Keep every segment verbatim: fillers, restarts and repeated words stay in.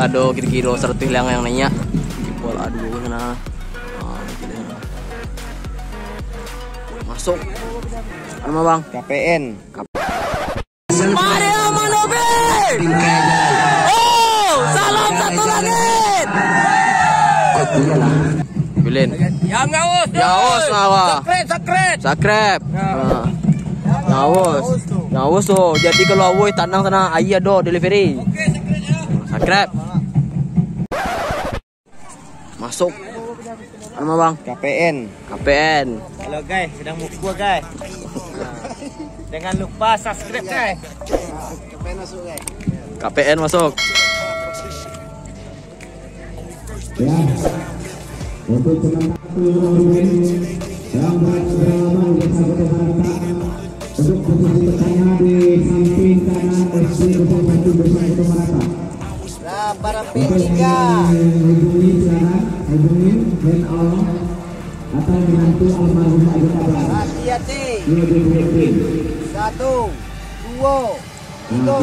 Ado kiro-kiro saratuih liang yang naiak. Di pol A duo sana. Ah, masuk. Nama, Bang? K P N. Mario Manobe! Oh, salam satu langit! Bilin. Yang haus, Yang haus, Nawa. Subscribe, subscribe. Subscribe. Ya. Ah. Yang haus. Yang haus tu. Jadi kalau haus, tanang sana, aia ado, delivery. Oke, subscribe, ya. Subscribe. Masuk. Nama, Bang? K P N. K P N. Halo, guys, sedang mukua, guys. Jangan lupa subscribe, guys. K P N masuk. Ya. Untuk sementara yang berat berapa bersangkutan merata. Untuk posisi tengahnya di samping kanan S C kosong satu bersangkutan merata. Lah, barang P tiga. Hubungi, silakan hubungi dan Allah atau menantu almarhum Abu Tabar. Hati-hati. Iya, hubungi. Satu, dua, tiga.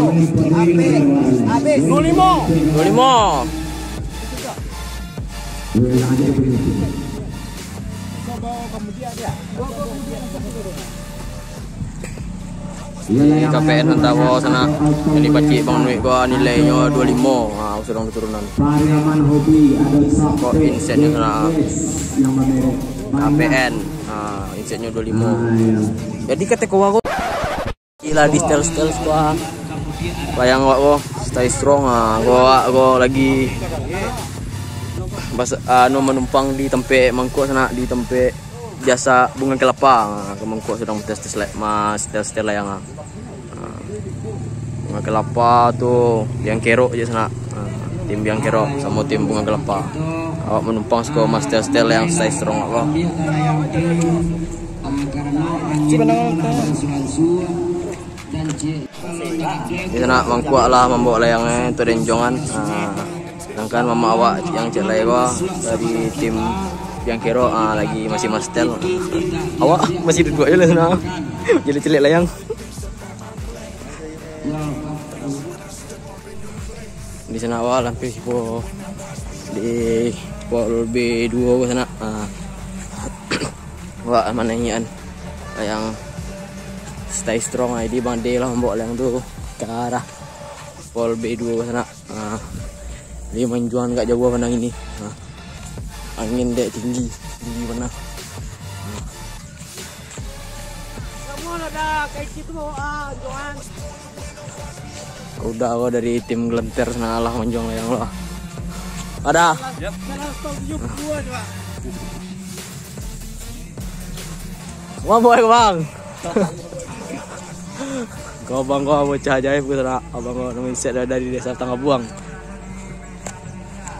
Habis, habis. Dua limo. Dua limo. Iya, ada hubungi. Di K P N Hantawa sana. Jadi pacik Bang Nuik ko nilainyo dua limo. Ha, sudah diturunan. Kok insennyo sana. K P N. Ha, insennyo dua limo. Jadi kata kawan ko. Gila di setel-setel ko. Layang awak ko, stay strong. Ha, ko awak ko lagi bas, anu, manumpang di tampek mangkok sana, di tampek jasa Bunga Kelapa. Ha, ko mangkok sadang tes-tes la-, ma-, setel-setel layang, ha. Ha, Bunga Kelapa tu Biang Kerok je sana. Ha, tim Biang Kerok samo tim Bunga Kelapa. Awak manumpang siko ma-setel-setel layang stay strong awak ko. Di sana mangkuak lah mambao layang, eh, tu denjongan. Ah, sedangkan mamak awak yang cek lai ko dari tim Biang Kerok, ah, lagi masih mastel. Awak masih duduak je lah sana. Jadi celek layang. Di sana awak lampih po di pol B duo ko sana. Ah. Wak, manaiakan layang stay strong, ah, jadi Bang De lah mambao layang tu ka arah pol B duo ka sana. Ah, jadi manjuang agak jauah pandang ini. Ah, angin dek tinggi, tinggi bana. Udah ko dari tim Gelenter sana lah manjuang layang lah. Ada. Yap. Mabok, eh, Bang. Ko abang ko bocah ajaib ko sana. Abang ko namo Isek dari Desa Tangah Buang.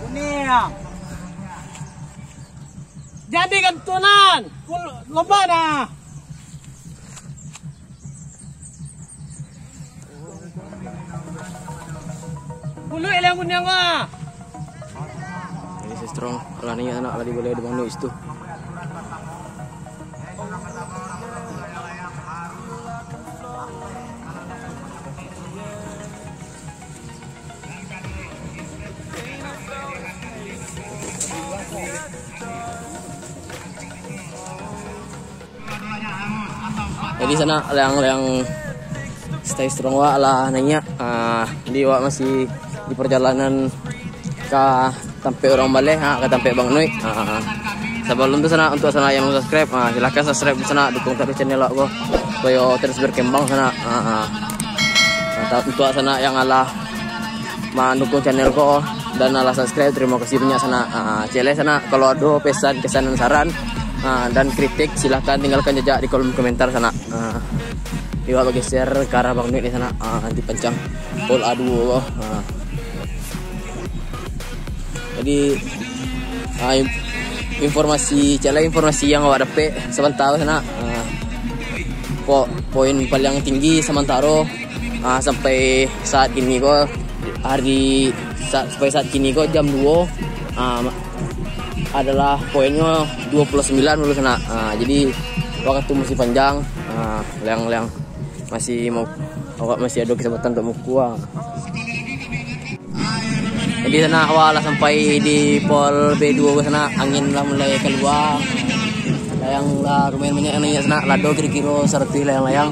Kuning. Jadi gantunan. Lomba dah. Buluik lah yang kuniang ko ah. Ini si strong, lah ni anak lah dibeli di Bang Nuis tu. Jadi sana layang-layang stay strong wak lah naiak. Ah, jadi wak masih di perjalanan ka tampek urang baleh, ha, ka tampek Bang Nuik. Ha, ha. Sabalun tu sana, untuk sana yang belum subscribe, ha, silahkan subscribe di sana, dukung taruih channel wak ko supayo terus berkembang sana. Ha, ha. Mantap, untuk sana yang alah mandukung channel ko dan alah subscribe, terima kasih banyak sana. Ha, ha. Cek lai sana kalau ado pesan, kesan dan saran, ha, dan kritik, silahkan tinggalkan jejak di kolom komentar sana. Ha. Iwak bagi share ka arah Bang Nuik di sana. Ha, nanti pancang pol A duo ko. Ha. Jadi, ah, in-, informasi, cek lai informasi yang awak dapek samantaro sana, ah, po-, poin paling tinggi samantaro, ah, sampai saat kini ko, hari sa-, sampai saat kini ko jam duo, ah, ma-, adalah poinnyo duo puluah sambilan dulu sana. Ah, jadi waktu masih panjang, ah, layang-layang masih mau, awak masih ado kesempatan untuk mukua. Jadi sanak, wak lah sampai di pol B duo ko sanak, angin lah mulai kalua. Layang lah lumayan banyak yang naiak sanak, lah ado kiro-kiro saratuih layang-layang.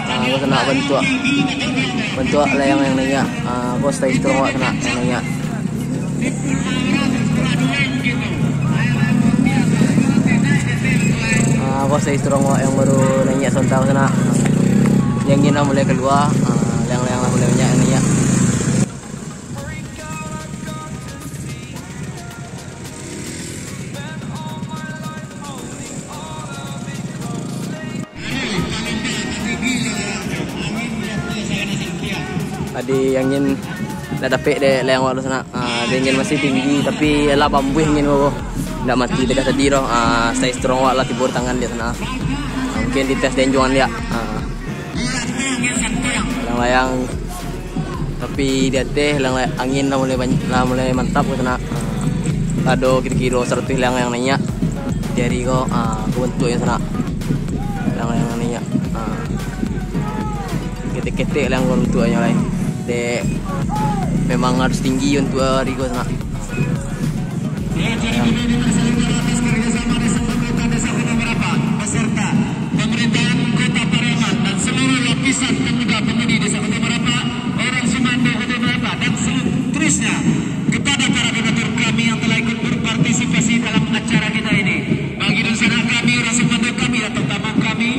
Ah, ko sanak bantuak, bantuak layang yang naiak. Ah, ko stay strong wak sanak yang naiak. Ah, ko stay strong wak yang baru naiak sontak sanak. Angin lah mulai kalua, ah, layang-layang lah mulai banyak yang naiak. Tadi angin ndak dapek dek layang wak tu sanak. Ah, angin masih tinggi, tapi lah bambuih angin ko. Ndak mati dek sadih doh. Ah, stay strong wak lah tibo di tangan dek sanak. Ah, mungkin di tes di anjuangan dek. Ah. Layang-layang, tapi di ateh layang-layang, angin lah mulai bany-, lah mulai mantap ko sanak. Ah, ado kiro-kiro saratuih layang yang naiak di ari ko, ah, ko bantuaknyo sanak. Layang-layang yang naiak. Ah. Ketek-ketek layang ko bantuaknyo lai. Dek, memang harus tinggi untuak ari ko sanak. Acara ini diperselenggarakan atas kerjasama Desa Pemerintah Desa Kota Marapak beserta pemerintahan Kota Pariaman dan seluruh lapisan pemuda-pemudi Desa Kota Marapak, orang Sumando Kota Marapak, dan seterusnya kepada para donatur kami yang telah ikut berpartisipasi dalam acara kita ini. Bagi dunsanak kami, orang Sumando kami, atau tamu kami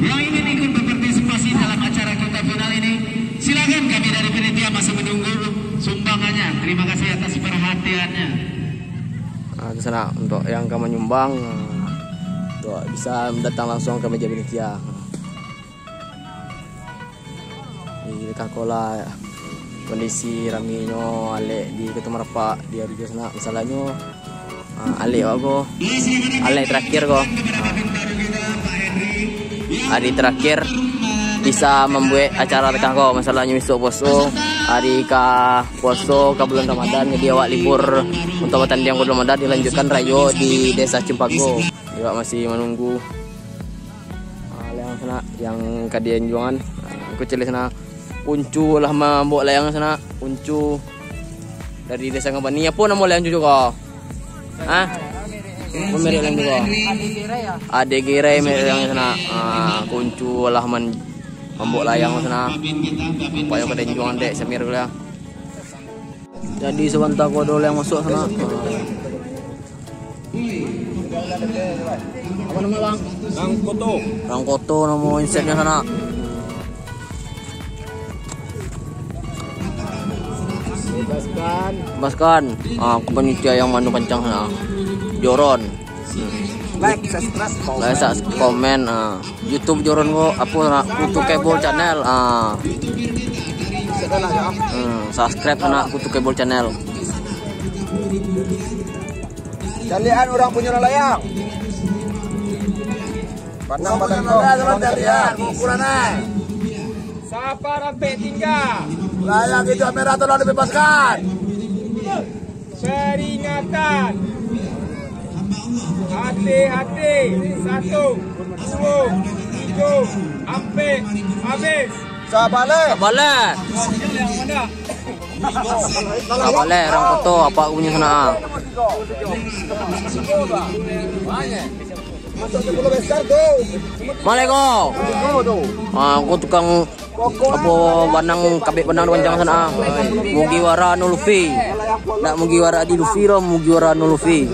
yang ingin ikut berpartisipasi dalam acara kita final ini, silakan, kami dari panitia masih menunggu sumbangannya. Terima kasih atas perhatiannya. Ah, tu sanak, untuk yang ka manyumbang, ah, tu bisa datang langsung ka meja panitia. Jadi, ka ko lah kondisi ramenyo alek di Kota Marapak di ari ko sanak. Masalahnyo, ah, alek wak ko. Alek terakhir ko. Ah. Ari terakhir bisa mambuek acara takah ko. Masalahnyo bisuak puaso, ari ka puaso ka bulan Ramadan, jadi awak libur untuak batandiang bulan Ramadan, dilanjutkan rayo di Desa Cimpago. Jadi awak masih manunggu. Ah, layang sanak, yang ka di anjuangan. Ah, ko caliak sanak. Uncu lah mambuek layang sanak. Uncu dari Desa Ngabani. Apo namo layang Uncu ko? Hah? Apo merek layang Uncu ko? Ade Gerai merek layang sanak. Ah, ko Uncu lah man-, mambuek layang sanak. Nampaknyo ka di anjuangan dek Samir lah. Jadi sabanta ko ado layang masuak sanak. Apo namo, Bang? Rangkoto. Rangkoto namo insectnyo sanak. Bebaskan. Bebaskan. Ah, ko panitia yang manu pancang sanak. Joron. Like, subscribe, komen. Like, subs-, komen, ah. YouTube Joron ko, apo nak, Kutu Kebol Channel, ah. Hmm, subscribe nak Kutu Kebol Channel. Caliakan urang punyo layang. Pandang badan kau, urang punyo layang, ukuran ai. Sapa rampek tingga? Layang ijo merah tolong dibebaskan. Peringatan. Hati-hati. Satu, duo, tigo, ampek, habis. Sabaleh. Sabaleh. Sabaleh, Rangkoto, apak punyo sanak. Assalamualaikum. Ah, ko tukang Apo banang, kabek banang di pancang sanak, ah. Mugiwara no Luffy. Ndak Mugiwara di Luffy doh, Mugiwara no Luffy.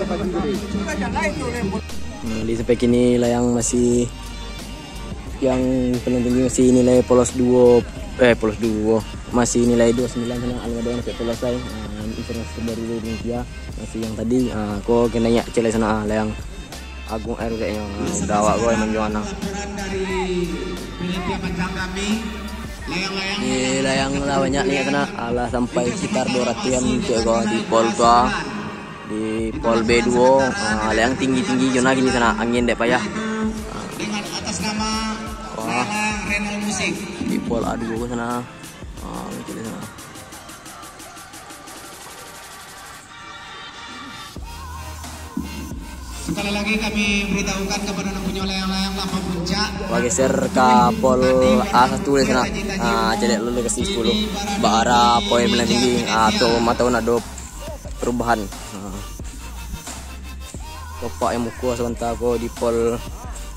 Hmm, jadi sampai kini layang masih, yang paling tinggi masih nilai polos duo, eh, polos duo. Masih nilai duo sembilan sanak, alun ado yang dapek polos lai. Ah, informasi terbaru dari media. Masih yang tadi, ah, ko kena naiak caliak sanak, ah, layang. Agung Air kayaknyo. Ah, udah awak ko yang manjuang nah. Di layang lah banyak ni sanak. Alah sampai sekitar duo ratuihan cek ko di pol tu, ah. Di pol B duo, ah, layang tinggi-tinggi jo nah kini sanak. Angin dek payah. Ah. Wah. Di pol A duo ko sanak. Ah, cek di sanak. Sekali lagi kami beritahukan kepada nan punyo layang-layang lampau puncak. Bageser ka pol A satu di sana. Ah, caliak dulu lokasi sepuluh. Bak arah poin paling tinggi. Ah, tu mantau nak ado perubahan. Ah. Topak yang muko sabanta ko di pol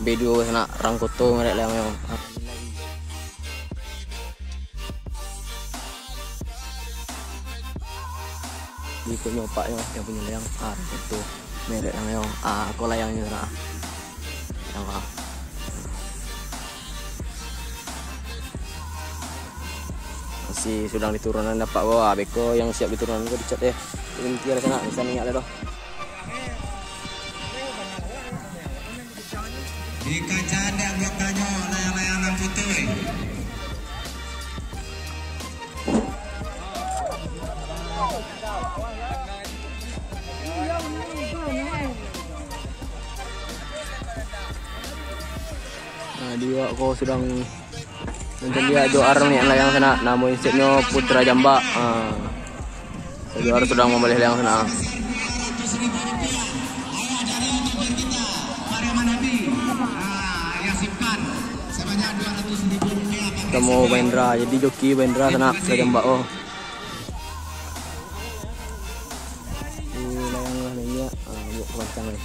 B dua sana, Rangkoto merek layangnyo. Di punyo opaknyo, yang punyo layang, ah, itu merek layangnyo, ah, ko layangnyo sana. Yang, ah. Masih sudah diturunan dapat ko, ah, beko yang siap diturunan ko dicet deh. Inti ada sana, bisa niat deh doh. Dikacaan dek anggotanyo layang-layang nan putuih. Nah, di awak ko sudah Macam dia Johar ni layang sana, namo instaknyo Putra Jambak. Ha. Johar sudah mambaleh layang sana. Ketemu Bang Indra, jadi joki Bang Indra sana, Putra Jambak oh. Ini layang lah minyak, ha, buat perancang ni.